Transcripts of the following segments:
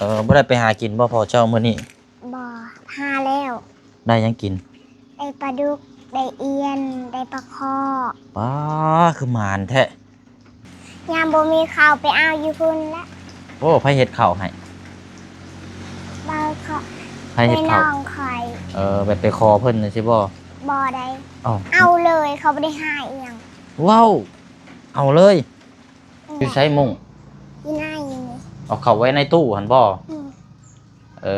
ເອີ ບໍ່ໄດ້ໄປຫາກິນບໍ່ພໍ່ເຈົ້າມື້ນີ້? ບໍ່ ຫາແລ້ວ. ໄດ້ຫຍັງກິນ? ໄດ້ປາດຸກ ໄດ້ອຽນ ໄດ້ປາຄໍ່. ປ້າ ຄືໝານແທ້. ຍາມບໍ່ມີເຂົ້າໄປເອົາຢູ່ພຸ້ນແຫຼະ. ໂອ້ ໃຜເຮັດເຂົ້າໃຫ້? ເບົາເຄາະ ໃຜເຮັດເຂົ້າ? ແມ່ນ້ອງຂ້ອຍ. ເອີ ແບບໄປຂໍເພິ່ນຈັ່ງຊີ້ບໍ່? ບໍ່ໄດ໋. ເອົາ ເອົາເລີຍ ເຂົາບໍ່ໄດ້ຫາອີ່ຫຍັງ. ເວົ້າ ເອົາເລີຍ. ອືມ ຢູ່ໃສມຸ້ງ? ຢູ່ໃນນີ້. ເອົາເຂົ້າໄວ້ໃນຕູ້ຫັ້ນບໍ່? ອືມ. ເອີ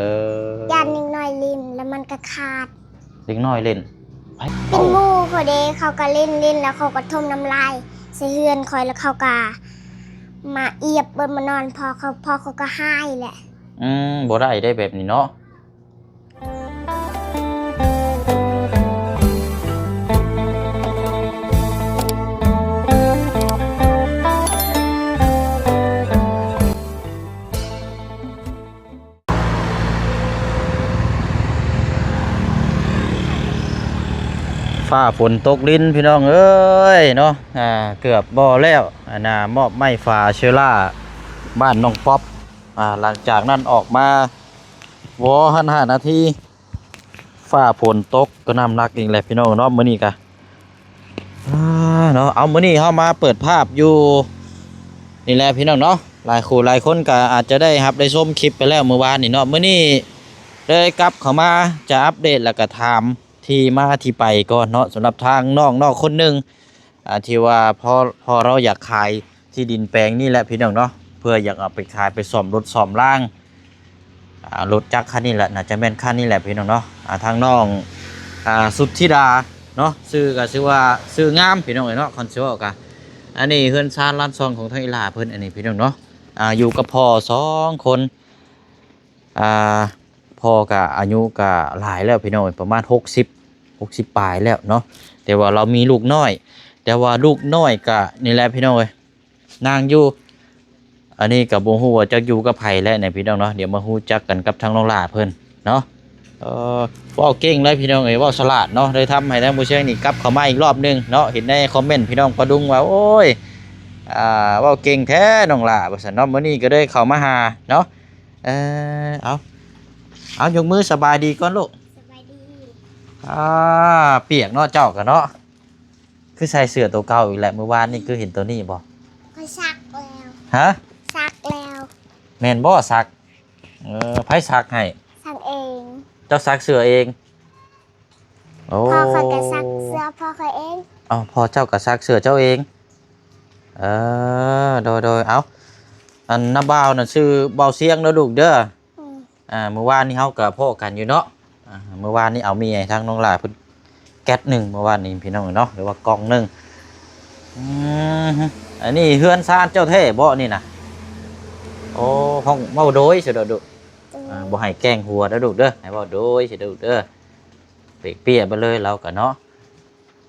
ຢ້ານເດັກນ້ອຍຫຼິ້ນ ແລ້ວມັນກະຂາດ. ເດັກນ້ອຍຫຼິ້ນ? ເປັນໝູ່ເຂົາເດ້ ເຂົາກະຫຼິ້ນໆ ແລ້ວເຂົາກະຖົມນ້ຳລາຍໃສ່ເຮືອນຂ້ອຍ ແລ້ວເຂົາກະມາອຽບເບິດມານອນພໍ່ເຂົາ ພໍ່ເຂົາກະຫາຍແຫຼະ. ອືມ ບໍ່ໄດ້ເດ້ແບບນີ້ເນາະ. ຟ້າຝົນຕົກລິນພີ່ນ້ອງເອີຍເນາະ ອ່າ ເກືອບບໍ່ແລ້ວ ອັນນ່າ ມອບໄມ້ຝາເຊື້ອລາບ້ານນ້ອງປັອບ. ອ່າ ຫຼັງຈາກນັ້ນອອກມາບໍ່ທັນຫ້ານາທີ ຟ້າຝົນຕົກກະໜ່ຳໜັກອີກແຫຼະພີ່ນ້ອງເນາະ ມື້ນີ້ກະ ອ່າ ເນາະ. ເອົາ ມື້ນີ້ເຮົາມາເປີດພາບຢູ່ນີ້ແຫຼະພີ່ນ້ອງເນາະ ຫຼາຍຄູ່ຫຼາຍຄົນກະອາດຈະໄດ້ຮັບໄດ້ຊົມຄລິບໄປແລ້ວມື້ວານນີ້ເນາະ ມື້ນີ້ເລີຍກັບເຂົ້າມາຈະອັບເດດ ແລ້ວກະຖາມທີ່ມາທີ່ໄປກ່ອນເນາະ ສຳລັບທາງນ້ອງໆຄົນໜຶ່ງ ອ່າ ທີ່ວ່າພໍ່ ພໍ່ລາວຢາກຂາຍທີ່ດິນແປງນີ້ແຫຼະພີ່ນ້ອງເນາະ ເພື່ອຢາກເອົາໄປຂາຍໄປສ້ອມລົດສ້ອມລາງ ອ່າ ລົດຈັກຄັນນີ້ແຫຼະ ໜ້າຈະແມ່ນຄັນນີ້ແຫຼະພີ່ນ້ອງເນາະ. ອ່າ ທາງນ້ອງ ອ່າ ສຸດທິດາເນາະ ຊື່ກະຊື່ວ່າຊື່ງາມພີ່ນ້ອງເອີຍເນາະ ຄັນຊິເວົ້າກະ ອັນນີ້ເຮືອນຊານລານຊ່ອງຂອງທາງອີ່ຫຼ້າເພິ່ນ ອັນນີ້ພີ່ນ້ອງເນາະ ອ່າ ຢູ່ກັບພໍ່ສອງຄົນ. ອ່າ ພໍ່ກະອາຍຸກະຫຼາຍແລ້ວພີ່ນ້ອງເອີຍ ປະມານຫົກສິບ ຫົກສິບປາຍແລ້ວເນາະ ແຕ່ວ່າລາວມີລູກນ້ອຍ ແຕ່ວ່າລູກນ້ອຍກະນີ້ແຫຼະພີ່ນ້ອງເອີຍ ນາງຢູ່ ອັນນີ້ກະບໍ່ຮູ້ວ່າຈັກຢູ່ກັບໃຜແຫຼະນີ້ພີ່ນ້ອງເນາະ ດຽວມາຮູ້ຈັກກັນກັບທາງນ້ອງຫຼ້າເພິ່ນເນາະ. ເອີ ເວົ້າເກັ່ງເລີຍພີ່ນ້ອງເອີຍ ເວົ້າສະຫຼາດເນາະ ເລີຍທຳໃຫ້ທາງບໍ່ຊຽງນີ້ກັບເຂົ້າມາອີກລອບໜຶ່ງເນາະ. ເຫັນໃນຄອມເມັນພີ່ນ້ອງປະດຸງວ່າ ໂອ້ຍ ອ່າ ເວົ້າເກັ່ງແທ້ນ້ອງຫຼ້າ ວ່າຊັ້ນເນາະ ມື້ນີ້ກະເລີຍເຂົ້າມາຫາເນາະ. ເອີ ເອົາ ເອົາ ຍົກມືສະບາຍດີກ່ອນລູກ ສະບາຍດີ. ອ່າ ປຽກເນາະເຈົ້າກະເນາະ ຄືໃສ່ເສື້ອໂຕເກົ່າອີກແຫຼະ ມື້ວານນີ້ຄືເຫັນໂຕນີ້ບໍ່? ຂ້ອຍສັກແລ້ວ. ຮະ? ສັກແລ້ວ. ແມ່ນບໍ່ສັກ? ເອີ ໃຜສັກໃຫ້? ສັກເອງ. ເຈົ້າສັກເສື້ອເອງ? ໂອ້ ພໍ່ຂ້ອຍກະສັກເສື້ອພໍ່ຂ້ອຍເອງ. ເອົ້າ ພໍ່ເຈົ້າກະສັກເສື້ອເຈົ້າເອງ. ເອີ ໂດຍໆ ເອົ້າ ອັນນ້າບ່າວນະຊື່ບ່າວຊຽງເດີລູກເດີ. ອືມ ອ່າ ມື້ວານນີ້ເຮົາກະພໍ້ກັນຢູ່ເນາະ ອ່າ ມື້ວານນີ້ເອົາໝີ່ໃຫ້ທາງນ້ອງຫຼ້າເພິ່ນແກັດໜຶ່ງ ມື້ວານນີ້ພີ່ນ້ອງເນາະ ຫຼືວ່າກ່ອງໜຶ່ງ. ອືມ ອັນນີ້ເຮືອນຊານເຈົ້າແທ້ບໍ່ນີ້ນະ? ໂອ້ ຮ້ອງເວົ້າໂດຍຊະເດີລູກ. ໂດຍ. ອ່າ ບໍ່ໃຫ້ແກ້ງຫົວເດີລູກເດີ ໃຫ້ເວົ້າໂດຍຊະເດີລູກເດີ. ເປກເປ້ຍໄປເລີຍລາວກະເນາະ.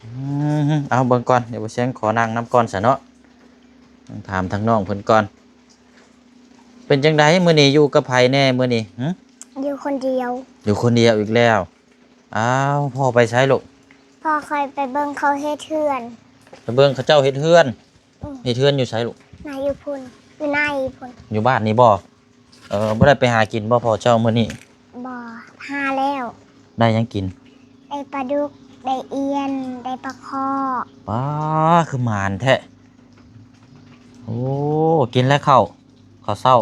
ອືມ ເອົາເບິ່ງກ່ອນ ດຽວບໍ່ຊຽງຂໍນັ່ງນຳກ່ອນຊະເນາະ ຖາມທາງນ້ອງເພິ່ນກ່ອນ. ເປັນຈັ່ງໃດມື້ນີ້ຢູ່ກັບໃຜແດ່ມື້ນີ້? ຫື? ຢູ່ຄົນດຽວ. ຢູ່ຄົນດຽວອີກແລ້ວ. ອ້າວ ພໍ່ໄປໃສລູກ? ພໍ່ຂ້ອຍໄປເບິ່ງເຂົາເຮັດເຮືອນ. ໄປເບິ່ງເຂົາເຈົ້າເຮັດເຮືອນ? ອືມ. ເຮັດເຮືອນຢູ່ໃສລູກ? ນາຢູ່ພຸ້ນ ຢູ່ໃນພຸ້ນ. ຢູ່ບ້ານນີ້ບໍ່? ເອີ ບໍ່ໄດ້ໄປຫາກິນບໍ່ພໍ່ເຈົ້າມື້ນີ້? ບໍ່ ຫາແລ້ວ. ໄດ້ຫຍັງກິນ? ໄດ້ປາດຸກ ໄດ້ອຽນ ໄດ້ປາຄໍ່. ປ້າ ຄືໝານແທ້. ໂອ້ ກິນແລ້ວເຂົ້າ ເຂົ້າເຊົ້າ?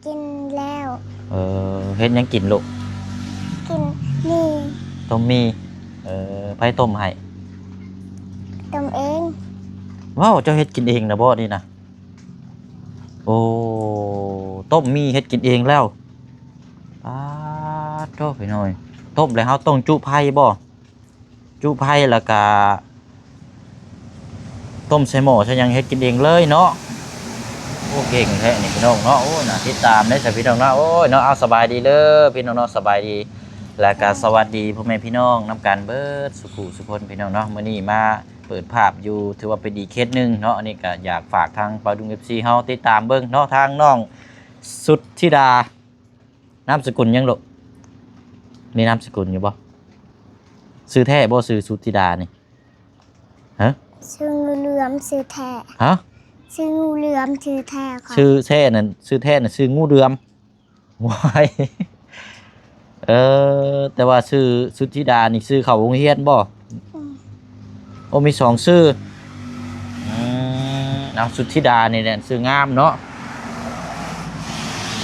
ກິນແລ້ວ. ເອີ ເຮັດຫຍັງກິນລູກ? ກິນໝີ່. ຕົ້ມໝີ່. ເອີ ໃຜຕົ້ມໃຫ້? ຕົ້ມເອງ. ເວົ້າ ເຈົ້າເຮັດກິນເອງນະບໍ່ນີ້ນະ? ໂອ້ ຕົ້ມໝີ່ເຮັດກິນເອງແລ້ວ. ປາດໂທ້ ພີ່ນ້ອງເອີຍ ຕົ້ມແລ້ວເຮົາຕ້ອງຈຸໄຟບໍ່? ຈຸໄຟແລ້ວກະຕົ້ມໃສ່ໝໍ້ໃສ່ຫຍັງເຮັດກິນເອງເລີຍເນາະ. ໂອ້ ເກັ່ງແທ້ນີ້ພີ່ນ້ອງເນາະ. ໂອ້ ໜ້າຕິດຕາມເດ້ຊະພີ່ນ້ອງເນາະ. ໂອ້ຍເນາະ ເອົາ ສະບາຍດີເດີພີ່ນ້ອງເນາະ ສະບາຍດີ ແລ້ວກະສະຫວັດດີພໍ່ແມ່ພີ່ນ້ອງນຳກັນເບິດສູ່ຜູ້ສູ່ຄົນພີ່ນ້ອງເນາະ. ມື້ນີ້ມາເປີດພາບຢູ່ ຖືວ່າເປັນອີກເຄສໜຶ່ງເນາະ. ອັນນີ້ກະຢາກຝາກທາງປາດຸງ ເອັຟຊີ ເຮົາຕິດຕາມເບິ່ງເນາະ ທາງນ້ອງສຸດທິດາ. ນາມສະກຸນຫຍັງລູກ? ມີນາມສະກຸນຢູ່ບໍ່? ຊື່ແທ້ບໍ່? ຊື່ສຸດທິດານີ້ ຮະ? ຊື່ງູເຫຼືອມຊື່ແທ້. ຮະ? ຊື່ງູເຫຼືອມຊື່ແທ້ຂ້ອຍ. ຊື່ແທ້ນັ້ນ ຊື່ແທ້ນັ້ນຊື່ງູເຫຼືອມ. ວ້າຍ ເອີ ແຕ່ວ່າຊື່ສຸດທິດານີ້ຊື່ເຂົ້າໂຮງຮຽນບໍ່? ອືມ ໂອ້ ມີສອງຊື່. ອືມ ເອົາ ສຸດທິດານີ້ແຫຼະຊື່ງາມເນາະ.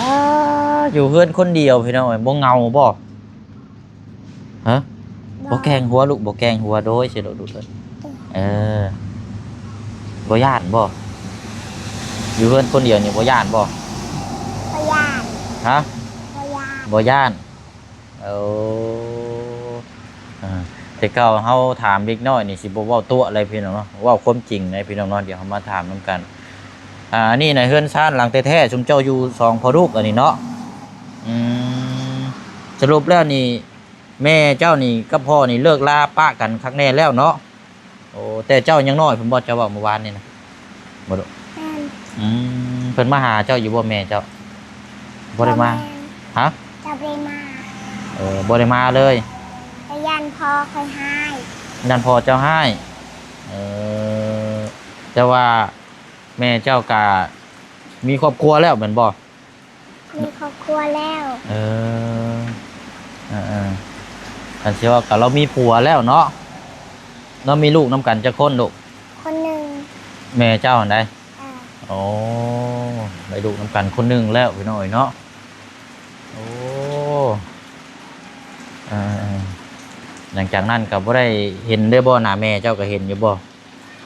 ອາ ຢູ່ເຮືອນຄົນດຽວພີ່ນ້ອງເອີຍ ບໍ່ເຫງົາບໍ່? ຮະ? ບໍ່ ບໍ່ແກ່ງຫົວລູກ ບໍ່ແກ່ງຫົວ ໂດຍຊິລູກ ເອີ ເອີ ບໍ່ຢ້ານບໍ່? ຢູ່ເຮືອນຄົນດຽວນີ້ບໍ່ຢ້ານບໍ່? ບໍ່ຢ້ານ. ຮະ? ບໍ່ຢ້ານ ບໍ່ຢ້ານ. ໂອ້ ເອີ ແຕ່ເກົ່າເຮົາຖາມເດັກນ້ອຍນີ້ຊິບໍ່ເວົ້າຕົວະເລີຍພີ່ນ້ອງເນາະ ເວົ້າຄວາມຈິງເລີຍພີ່ນ້ອງເນາະ. ດຽວເຮົາມາຖາມນຳກັນ. ອ່າ ອັນນີ້ນະເຮືອນຊານຫຼັງແທ້ໆ ຊຸມເຈົ້າຢູ່ສອງພໍ່ລູກອັນນີ້ເນາະ. ອືມ ສະຫຼຸບແລ້ວນີ້ ແມ່ເຈົ້ານີ້ກັບພໍ່ນີ້ເລີກລາປະກັນຄັກແນ່ແລ້ວເນາະ? ໂອ້ ແຕ່ເຈົ້າຍັງນ້ອຍພຸ້ນບໍ່? ເຈົ້າເວົ້າມື້ວານນີ້ນະ ບໍ່ລູກ? ແມ່ນ. ອືມ ເພິ່ນມາຫາເຈົ້າຢູ່ບໍ່ແມ່ເຈົ້າ? ບໍ່ໄດ້ມາ. ບໍ່ແມ່ນ. ຮະ? ເຈົ້າບໍ່ໄດ້ມາ. ເອີ ບໍ່ໄດ້ມາເລີຍ. ແຕ່ຢ້ານພໍ່ຂ້ອຍຮ້າຍ. ຢ້ານພໍ່ເຈົ້າຮ້າຍ. ເອີ ແຕ່ວ່າແມ່ເຈົ້າກະມີຄອບຄົວແລ້ວແມ່ນບໍ່? ມີຄອບຄົວແລ້ວ. ເອີ ເອີໆ ຄັນຊິເວົ້າກໍລາວມີຜົວແລ້ວເນາະ. ລາວມີລູກນຳກັນຈັກຄົນລູກ? ຄົນໜຶ່ງ. ແມ່ເຈົ້າຫັ້ນໃດ? ເອີ ໂອ້ ໄດ້ລູກນຳກັນຄົນໜຶ່ງແລ້ວພີ່ນ້ອງເອີຍເນາະ. ໂອ້ ເອີໆ ຫຼັງຈາກນັ້ນກໍບໍ່ໄດ້ເຫັນເດ້ບໍ່? ໜ້າແມ່ເຈົ້າກໍເຫັນຢູ່ບໍ່?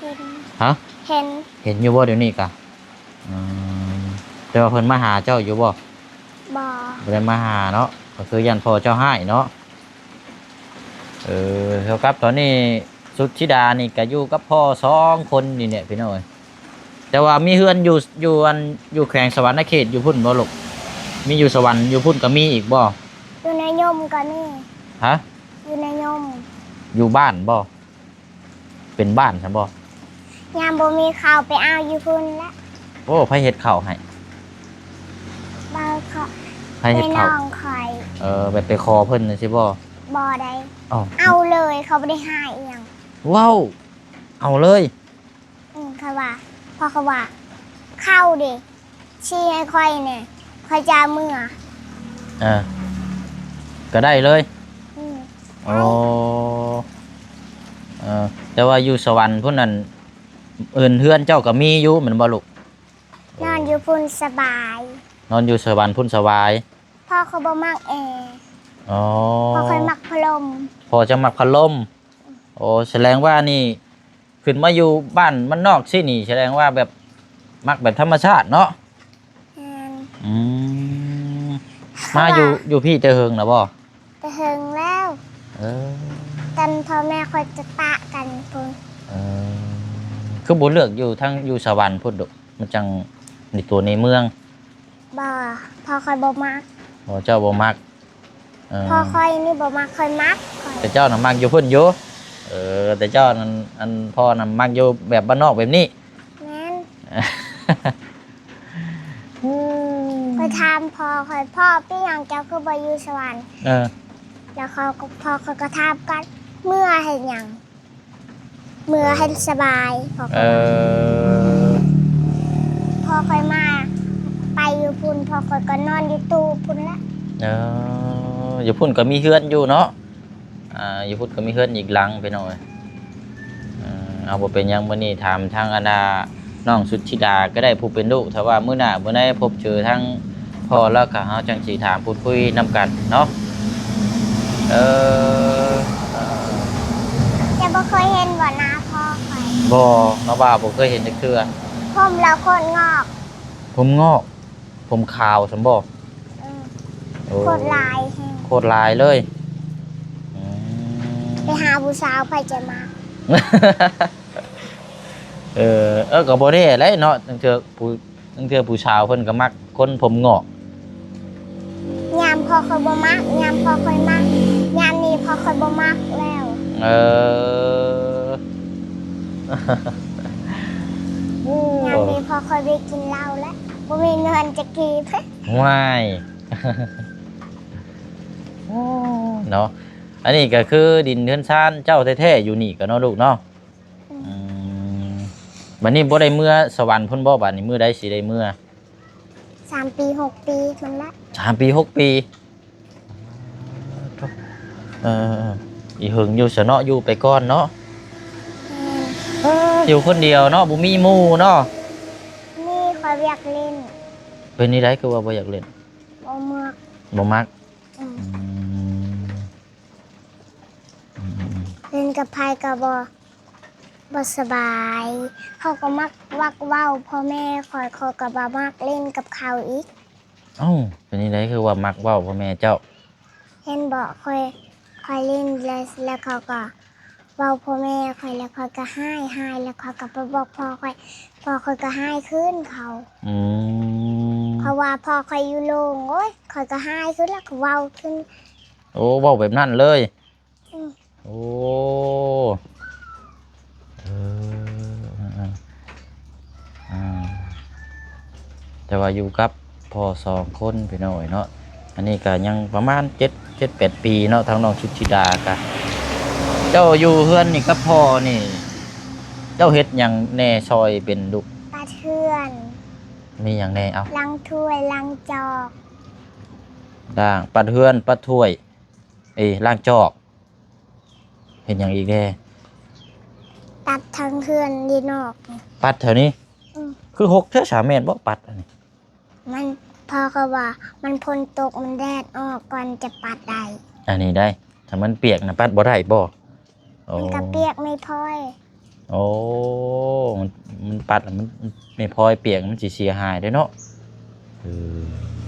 ເຫັນ. ຮະ? ເຫັນ. ເຫັນຢູ່ບໍ່ດຽວນີ້ກະ? ອືມ ແຕ່ວ່າເພິ່ນມາຫາເຈົ້າຢູ່ບໍ່? ບໍ່. ບໍ່ໄດ້ມາຫາເນາະ ກໍຄືຢ້ານພໍ່ເຈົ້າຮ້າຍເນາະ. ເອີ ເທົ່າກັບຕອນນີ້ສຸດທິດານີ້ກໍຢູ່ກັບພໍ່ສອງຄົນນີ້ແຫຼະພີ່ນ້ອງເອີຍ. ແຕ່ວ່າມີເຮືອນຢູ່ ຢູ່ອັນ ຢູ່ແຂວງສະຫວັນນະເຂດຢູ່ພຸ້ນບໍ່ລູກ? ມີຢູ່ສະຫວັນຢູ່ພຸ້ນກໍມີອີກບໍ່? ຢູ່ນາຍົມກໍມີ. ຮະ? ຢູ່ນາຍົມ. ຢູ່ບ້ານບໍ່? ເປັນບ້ານຊັ້ນບໍ່? ຍາມບໍ່ມີເຂົ້າໄປເອົາຢູ່ພຸ້ນແຫຼະ. ໂອ້ ໃຜເຮັດເຂົ້າໃຫ້? ບໍ່ ເຂົາ ໃຜເຮັດເຂົ້າ? ແມ່ນ້ອງຂ້ອຍ. ເອີ ແບບໄປຂໍເພິ່ນຈັ່ງຊີ້ບໍ່? ບໍ່ໄດ້. ເອົາ ເອົາເລີຍ ເຂົາບໍ່ໄດ້ໃຫ້ອີ່ຫຍັງ. ເວົ້າ ເອົາເລີຍ. ອືມ ຂ້ອຍວ່າ ພໍ່ຂ້ອຍວ່າ ເຂົ້າເດ ຊີ້ໃຫ້ຂ້ອຍແດ່ ຂ້ອຍຈະເມືອ. ເອີ ກໍໄດ້ເລີຍ. ອືມ ໂອ້ ເອີ ແຕ່ວ່າຢູ່ສະຫວັນພຸ້ນນັ້ນ ເຮືອນ ເຮືອນເຈົ້າກໍມີຢູ່ແມ່ນບໍ່ລູກ? ນອນຢູ່ພຸ້ນສະບາຍ. ນອນຢູ່ສະຫວັນພຸ້ນສະບາຍ. ພໍ່ຂ້ອຍບໍ່ມັກແອ. ອໍ ພໍ່ຂ້ອຍມັກພັດລົມ. ພໍ່ເຈົ້າມັກພັດລົມ. ໂອ້ ສະແດງວ່ານີ້ ຂຶ້ນມາຢູ່ບ້ານບ້ານນອກຊີ້ນີ້ ສະແດງວ່າແບບມັກແບບທຳມະຊາດເນາະ. ແມ່ນ. ອືມ ມາຢູ່ ຢູ່ພີ້ແຕ່ເຫິງແລ້ວບໍ່? ແຕ່ເຫິງແລ້ວ. ເອີ ຕອນພໍ່ແມ່ຂ້ອຍຈະປະກັນພຸ້ນ. ເອີ ຄືບໍ່ເລືອກຢູ່ທາງ ຢູ່ສະຫວັນພຸ້ນໂດ ມັນຈັ່ງໃນຕົວໃນເມືອງ? ບໍ່ ພໍ່ຂ້ອຍບໍ່ມັກ. ອໍ ເຈົ້າບໍ່ມັກ. ເອີ ພໍ່ຂ້ອຍນີ້ບໍ່ມັກ ຂ້ອຍມັກ. ແຕ່ເຈົ້ານະມັກຢູ່ພຸ້ນຢູ່. ເອີ ແຕ່ເຈົ້ານັ້ນ ອັນ ພໍ່ນະມັກຢູ່ແບບບ້ານນອກແບບນີ້. ແມ່ນ. ຂ້ອຍຖາມພໍ່ຂ້ອຍ ພໍ່ ເປັນຫຍັງເຈົ້າຄືບໍ່ຢູ່ສະຫວັນ? ເອີ ແລ້ວເຂົາກໍ ພໍ່ຂ້ອຍກໍຖາມກັນ ເມືອເຮັດຫຍັງ? ເມືອໃຫ້ສະບາຍ. ເອີ ພໍຂ້ອຍມາ ໄປຢູ່ພຸ້ນ ພໍ່ຂ້ອຍກໍນອນຢູ່ຕູ້ພຸ້ນແຫຼະ. ເອີ ຢູ່ພຸ້ນກໍມີເຮືອນຢູ່ເນາະ. ອ່າ ຢູ່ພຸ້ນກໍມີເຮືອນອີກຫຼັງ ພີ່ນ້ອງເອີຍ. ເອີ ເອົາ ບໍ່ເປັນຫຍັງ ມື້ນີ້ຖາມທາງອັນນ່າ ນ້ອງສຸດທິດາກໍໄດ້ ຜູ້ເປັນລູກ. ຖ້າວ່າມື້ໜ້າມື້ໃດພົບເຈີທາງພໍ່ແລ້ວກໍ ເຮົາຈັ່ງຊິຖາມພູດຄຸຍນຳກັນເນາະ. ເອີ ເຈົ້າບໍ່ເຄີຍເຫັນບໍ່ໜ້າພໍ່ຂ້ອຍ? ບໍ່ ນ້ອງບ່າວບໍ່ເຄີຍເຫັນຈັກເທື່ອ. ຜົມລາວໂຄດງອກ. ຜົມງອກ? ຜົມຂາວຊັ້ນບໍ່? ເອີ ໂອ້ ໂຄດຫຼາຍແຮງ. ໂຄດຫຼາຍເລີຍ. ອືມ ໄປຫາຜູ້ສາວໃຜຈະມັກ. ເອີ ເອີ ກໍບໍ່ແນ່ແຫຼະເນາະ ລາງເທື່ອຜູ້ ລາງເທື່ອຜູ້ສາວເພິ່ນກໍມັກຄົນຜົມງອກ. ຍາມພໍ່ຂ້ອຍບໍ່ມັກ ຍາມພໍ່ຂ້ອຍມັກ ຍາມນີ້ພໍ່ຂ້ອຍບໍ່ມັກແລ້ວ. ເອີ ຍາມນີ້ພໍ່ຂ້ອຍໄປກິນເຫຼົ້າແລ້ວ ບໍ່ມີເງິນຈັກກີບ. ວ້າຍ ເນາະ ອັນນີ້ກໍຄືດິນເຮືອນຊານເຈົ້າແທ້ໆຢູ່ນີ້ກໍເນາະລູກເນາະ. ອືມ ອືມ ບັດນີ້ບໍ່ໄດ້ເມືອສະຫວັນພຸ້ນບໍ່? ບັດນີ້ມື້ໃດຊິໄດ້ເມືອ? ສາມປີຫົກປີພຸ້ນລະ. ສາມປີຫົກປີ. ເອີ ອີກເຫິງຢູ່ຊະເນາະ ຢູ່ໄປກ່ອນເນາະ. ແມ່ນ. ເອີ ຢູ່ຄົນດຽວເນາະ ບໍ່ມີໝູ່ເນາະ. ມີ ຂ້ອຍບໍ່ຢາກຫຼິ້ນ. ເປັນແນວໃດຄືວ່າບໍ່ຢາກຫຼິ້ນ? ບໍ່ມັກ. ບໍ່ມັກ. ອືມ ອືມ ອືມ ອືມ ເຫຼັ້ນກັບໃຜກໍບໍ່ ບໍ່ສະບາຍ. ເຂົາກໍມັກ ມັກເວົ້າພໍ່ແມ່ຂ້ອຍ ຂ້ອຍກໍບໍ່ມັກເຫຼັ້ນກັບເຂົາອີກ. ເອົ້າ ເປັນຈັ່ງໃດຄືວ່າມັກເວົ້າພໍ່ແມ່ເຈົ້າ? ເຫັນບໍ່ ຂ້ອຍ ຂ້ອຍຫຼິ້ນແລ້ວ ແລ້ວເຂົາກໍເວົ້າພໍ່ແມ່ຂ້ອຍ ແລ້ວຂ້ອຍກໍຮ້າຍ ຮ້າຍ ແລ້ວຂ້ອຍກໍໄປບອກພໍ່ຂ້ອຍ ພໍ່ຂ້ອຍກໍຮ້າຍຄືນເຂົາ. ອືມ ເພາະວ່າພໍ່ຂ້ອຍຢູ່ໂລງ ໂອ້ຍ ຂ້ອຍກໍຮ້າຍຄືນ ແລ້ວກໍເວົ້າຄືນ. ໂອ້ ເວົ້າແບບນັ້ນເລີຍ. ອືມ ໂອ້ ເອີ ເອີ ເອີ ອ່າ ແຕ່ວ່າຢູ່ກັບພໍ່ສອງຄົນພີ່ນ້ອງເອີຍເນາະ. ອັນນີ້ກໍຍັງປະມານເຈັດ ເຈັດແປດປີເນາະ ທາງນ້ອງສຸດທິດາກະ. ເຈົ້າຢູ່ເຮືອນນີ້ກັບພໍ່ນີ້ ເຈົ້າເຮັດຫຍັງແດ່ຊ່ອຍເປັນລູກ? ປາດເຮືອນ. ມີຫຍັງແດ່? ເອົາ ລ້າງຖ້ວຍ ລ້າງຈອກ. ລ້າງ ປາດເຮືອນ ປາດຖ້ວຍ ເອີ ລ້າງຈອກ. ເຮັດຫຍັງອີກແດ່? ປັດທາງເຮືອນຢູ່ນອກນີ້. ປັດແຖວນີ້? ອືມ ຄືຮົກແທ້ສາ ແມ່ນບໍ່ປັດອັນນີ້? ມັນ ພໍ່ກໍວ່າມັນຝົນຕົກ ມັນແດດອອກ ກ່ອນຈະປັດໄດ້. ອັນນີ້ໄດ້ ຖ້າມັນປຽກນະ ປັດບໍ່ໄດ້ບໍ່? ໂອ້ ມັນກໍປຽກ ໄມ້ພອຍ. ໂອ້ ມັນ ມັນປັດແລ້ວ ມັນ ໄມ້ພອຍປຽກ ມັນຊິເສຍຫາຍເດ້ເນາະ. ເອີ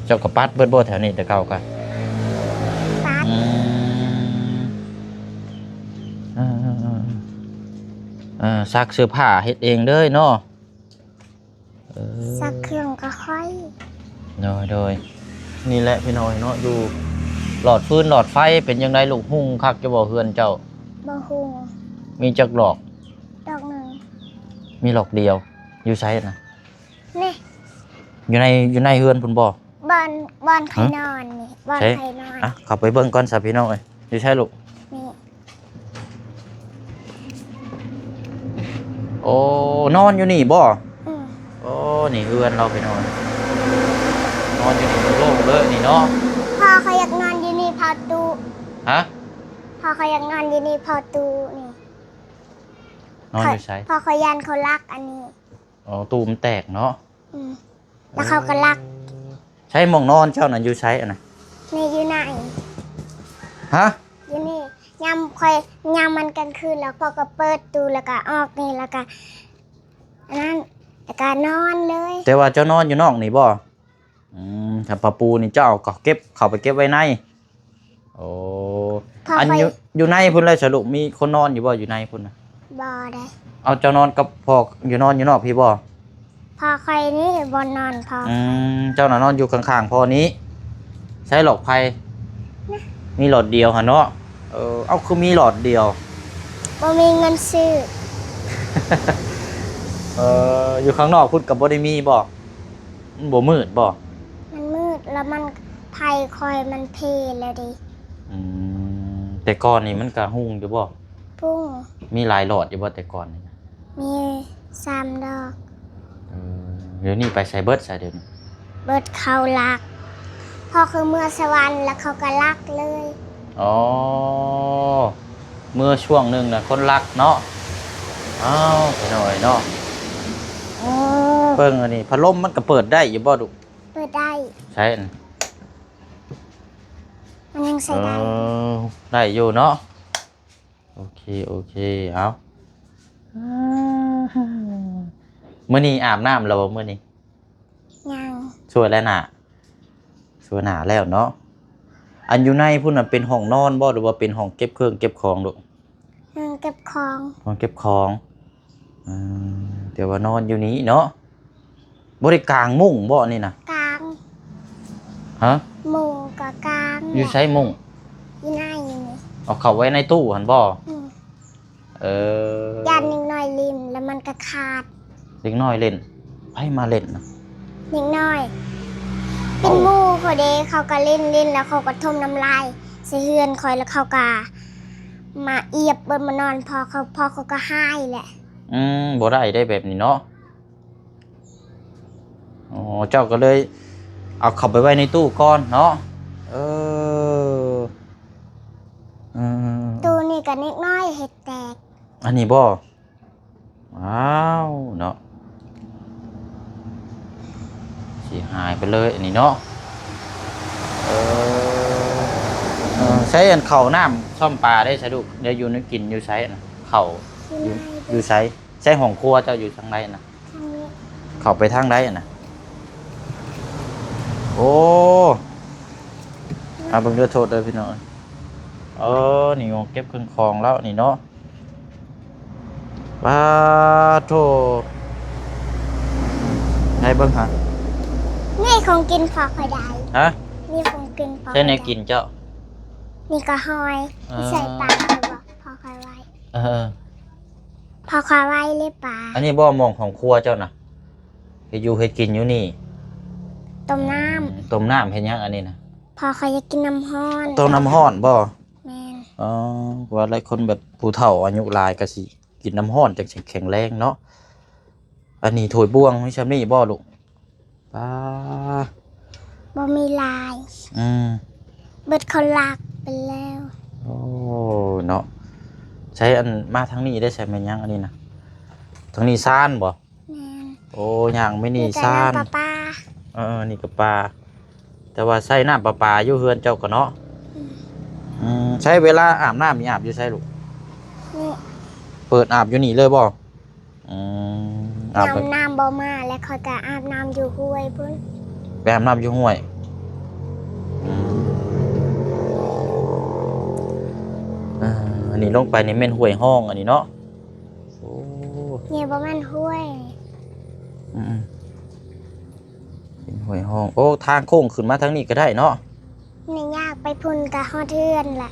ເຈົ້າກໍປັດເບິດບໍ່ແຖວນີ້ແຕ່ເກົ່າກະ? ປັດ. ອືມ ເອີ ເອີ ເອີ ເອີ ຊັກເສື້ອຜ້າເຮັດເອງເລີຍເນາະ. ເອີ ຊັກເຄື່ອງກໍຂ້ອຍ. ໂດຍ ໂດຍ. ນີ້ແຫຼະພີ່ນ້ອງເນາະ ຢູ່ຫຼອດຟືນຫຼອດໄຟເປັນຈັ່ງໃດລູກ? ຮຸ່ງຄັກຢູ່ບໍ່ເຮືອນເຈົ້າ? ບໍ່ຮຸ່ງ. ມີຈັກຫຼອກ? ດອກໜຶ່ງ. ມີຫຼອກດຽວ. ຢູ່ໃສນະ? ນີ້ ຢູ່ໃນ ຢູ່ໃນເຮືອນພຸ້ນບໍ່? ບ່ອນ ບ່ອນຂ້ອຍນອນນີ້ ບ່ອນຂ້ອຍນອນ. ອ່ະ ເຂົ້າໄປເບິ່ງກ່ອນຊະພີ່ນ້ອງເອີຍ. ຢູ່ໃສລູກ? ນີ້. ໂອ້ ນອນຢູ່ນີ້ບໍ່? ອືມ ໂອ້ ນີ້ເຮືອນລາວພີ່ນ້ອງ ນອນຢູ່ນີ້ໂລ່ງເລີຍນີ້ເນາະ. ພໍ່ຂ້ອຍຢາກນອນຢູ່ນີ້ ພໍ່ຕູ້. ຮະ? ພໍ່ຂ້ອຍຢາກນອນຢູ່ນີ້ ພໍ່ຕູ້ນີ້. ນອນຢູ່ໃສ? ພໍ່ຂ້ອຍຢ້ານເຂົາລັກອັນນີ້. ອໍ ຕູ້ມັນແຕກເນາະ. ອືມ ແລ້ວເຂົາກໍລັກ. ໃສໝ່ອງນອນເຈົ້ານັ້ນຢູ່ໃສອັນນະ? ນີ້ຢູ່ໃນ. ຮະ? ຢູ່ນີ້. ຍາມຂ້ອຍ ຍາມມັນກາງຄືນແລ້ວ ພໍ່ກໍເປີດຕູ້ ແລ້ວກໍອອກນີ້ ແລ້ວກໍອັນນັ້ນ ແລ້ວກໍນອນເລີຍ. ແຕ່ວ່າເຈົ້ານອນຢູ່ນອກນີ້ບໍ່? ອືມ ຖ້າຜ້າປູນີ້ເຈົ້າເອົາເກັບ ເຂົ້າໄປເກັບໄວ້ໃນ. ໂອ້ ອັນຢູ່ ຢູ່ໃນພຸ້ນແຫຼະສະລູກ ມີຄົນນອນຢູ່ບໍ່ ຢູ່ໃນພຸ້ນນະ? ບໍ່ໄດ໋. ເອົາ ເຈົ້ານອນກັບພໍ່ ຢູ່ ນອນຢູ່ນອກພີ້ບໍ່? ພໍ່ຂ້ອຍນີ້ບໍ່ນອນ ພໍ່. ອືມ ເຈົ້ານະນອນຢູ່ຂ້າງໆພໍ່ນີ້. ໃສຫຼອດໄຟ? ນະ ມີຫຼອດດຽວຫັ້ນເນາະ. ເອີ ເອົາ ຄືມີຫຼອດດຽວ? ບໍ່ມີເງິນຊື້. ເອີ ຢູ່ຂ້າງນອກພຸ້ນກໍບໍ່ໄດ້ມີບໍ່? ມັນບໍ່ມືດບໍ່? ມັນມືດ ແລ້ວມັນ ໄຟຂ້ອຍມັນເພແລ້ວເດ. ອືມ ແຕ່ກ່ອນນີ້ມັນກະຮຸ່ງຢູ່ບໍ່? ຮຸ່ງ. ມີຫຼາຍຫຼອດຢູ່ບໍ່ແຕ່ກ່ອນນີ້? ມີສາມດອກ. ເອີ ດຽວນີ້ໄປໃສເບິດຊະດຽວນີ້? ເບິດເຂົາລັກ. ພໍ່ຄືເມືອສະຫວັນ ແລ້ວເຂົາກໍລັກເລີຍ. ອໍ ເມື່ອຊ່ວງໜຶ່ງນະຄົນລັກເນາະ. ອ້າວ ໄປໜ້ອຍເນາະ. ເອີ ເບິ່ງອັນນີ້ ພັດລົມມັນກໍເປີດໄດ້ຢູ່ບໍ່ລູກ? ເປີດໄດ້. ໃຊ້ອັນ ມັນຍັງໃຊ້ໄດ້. ເອີ ໄດ້ຢູ່ເນາະ. ໂອເຄ ໂອເຄ ເອົາ ມື້ນີ້ອາບນ້ຳແລ້ວບໍ່ມື້ນີ້? ຍັງ. ສວຍແລ້ວໜ້າ? ສວຍໜ້າແລ້ວເນາະ. ອັນຢູ່ໃນພຸ້ນນະເປັນຫ້ອງນອນບໍ່ ຫຼືວ່າເປັນຫ້ອງເກັບເຄື່ອງເກັບຂອງລູກ? ຫ້ອງເກັບຂອງ. ຫ້ອງເກັບຂອງ. ອືມ ແຕ່ວ່ານອນຢູ່ນີ້ເນາະ. ບໍ່ໄດ້ກາງມຸ້ງບໍ່ນີ້ນະ? ກາງ. ຮະ? ມຸ້ງກໍກາງ. ຢູ່ໃສມຸ້ງ? ຢູ່ໃນນີ້. ເອົາເຂົ້າໄວ້ໃນຕູ້ຫັ້ນບໍ່? ອືມ. ເອີ ຢ້ານເດັກນ້ອຍຫຼິ້ນ ແລ້ວມັນກໍຂາດ. ເດັກນ້ອຍຫຼິ້ນ? ໃຜມາຫຼິ້ນນະ? ເດັກນ້ອຍ ເປັນໝູ່ຂ້ອຍເດ້. ເຂົາກໍຫຼິ້ນໆ ແລ້ວເຂົາກໍຖົມນ້ຳລາຍໃສ່ເຮືອນຂ້ອຍ ແລ້ວເຂົາກໍມາອຽບເບິດ ມານອນພໍ່ເຂົາ ພໍ່ເຂົາກໍຮ້າຍແຫຼະ. ອືມ ບໍ່ໄດ້ເດ້ແບບນີ້ເນາະ. ອໍ ເຈົ້າກໍເລີຍ ເອົາເຂົ້າໄປໄວ້ໃນຕູ້ກ່ອນເນາະ. ເອີ ເອີ ຕູ້ນີ້ກໍເດັກນ້ອຍເຮັດແຕກ. ອັນນີ້ບໍ່? ວ້າວ ເນາະ ຊິຫາຍໄປເລີຍອັນນີ້ເນາະ. ເອີ ເອີ ໃຊ້ອັນເຂົ້ານ້ຳຊ້ອມປາໄດ້ສະດຸ ໄດ້ຢູ່ໃນກິນຢູ່ໃສນະ? ເຂົ້າຢູ່ ຢູ່ໃສ? ໃຊ້ຫ້ອງຄົວເຈົ້າຢູ່ທາງໃດນະ? ທາງນີ້. ເຂົ້າໄປທາງໃດນະ? ໂອ້ ອາ ເບິ່ງເດີ ໂທດເດີພີ່ນ້ອງ. ເອີ ນີ້ເກັບເຄື່ອງຂອງແລ້ວນີ້ເນາະ. ປາໂທ ໃຫ້ເບິ່ງຫາ ນີ້ຂອງກິນພໍ່ຂ້ອຍໄດ້. ຮະ? ນີ້ຂອງກິນພໍ່ ໃຊ້ແນວກິນເຈົ້າ. ນີ້ກໍຫອຍ. ເອີ ໃສ່ປາ ພໍ່ຂ້ອຍໄວ້. ເອີ ພໍ່ຂ້ອຍໄວ້ເລີຍປາ. ອັນນີ້ບໍ່ ໝ່ອງຂອງຄົວເຈົ້ານະ? ເຮັດຢູ່ເຮັດກິນຢູ່ນີ້. ຕົ້ມນ້ຳ. ອືມ ຕົ້ມນ້ຳເຮັດຫຍັງອັນນີ້ນະ? ພໍ່ຂ້ອຍຢາກກິນນ້ຳຮ້ອນ. ຕົ້ມນ້ຳຮ້ອນບໍ່? ແມ່ນ. ອໍ ວ່າຫຼາຍຄົນແບບຜູ້ເຖົ້າອາຍຸຫຼາຍກໍຊິ ກິນນ້ຳຮ້ອນຈັ່ງຊິແຂງແຮງເນາະ. ອັນນີ້ຖ້ວຍບ່ວງມີຊ່ຳນີ້ບໍ່ລູກ? ປາ ບໍ່ມີຫຼາຍ. ອືມ ເບິດເຂົາລັກໄປແລ້ວ. ໂອ້ ເນາະ. ໃຊ້ອັນ ມາທາງນີ້ໄດ້ໃຊ້ແມ່ນຫຍັງອັນນີ້ນະ? ທາງນີ້ຊານບໍ່? ແມ່ນ. ໂອ້ ຍ່າງໄປນີ້ຊານ. ນີ້ກໍນ້ຳປະປາ. ເອີ ນີ້ກໍປາ. ແຕ່ວ່າໃຊ້ນ້ຳປະປາຢູ່ເຮືອນເຈົ້າກໍເນາະ. ອືມ ອືມ ໃຊ້ເວລາອາບນ້ຳນີ້ອາບຢູ່ໃສລູກ? ນີ້ ເປີດອາບຢູ່ນີ້ເລີຍບໍ່? ອືມ ອາບ ຍາມນ້ຳບໍ່ມາແລ້ວ ຂ້ອຍກໍອາບນ້ຳຢູ່ຫ້ວຍພຸ້ນ. ໄປອາບນ້ຳຢູ່ຫ້ວຍ. ອືມ ອ່າ ອັນນີ້ລົງໄປນີ້ແມ່ນຫ້ວຍຮ່ອງອັນນີ້ເນາະ. ໂອ້ ນີ້ບໍ່ແມ່ນຫ້ວຍ. ອືມ ເປັນຫ້ວຍຮ່ອງ. ໂອ້ ທາງໂຄ້ງຂຶ້ນມາທາງນີ້ກໍໄດ້ເນາະ. ນີ້ຍາກໄປພຸ້ນກໍຮອດເຮືອນແຫຼະ.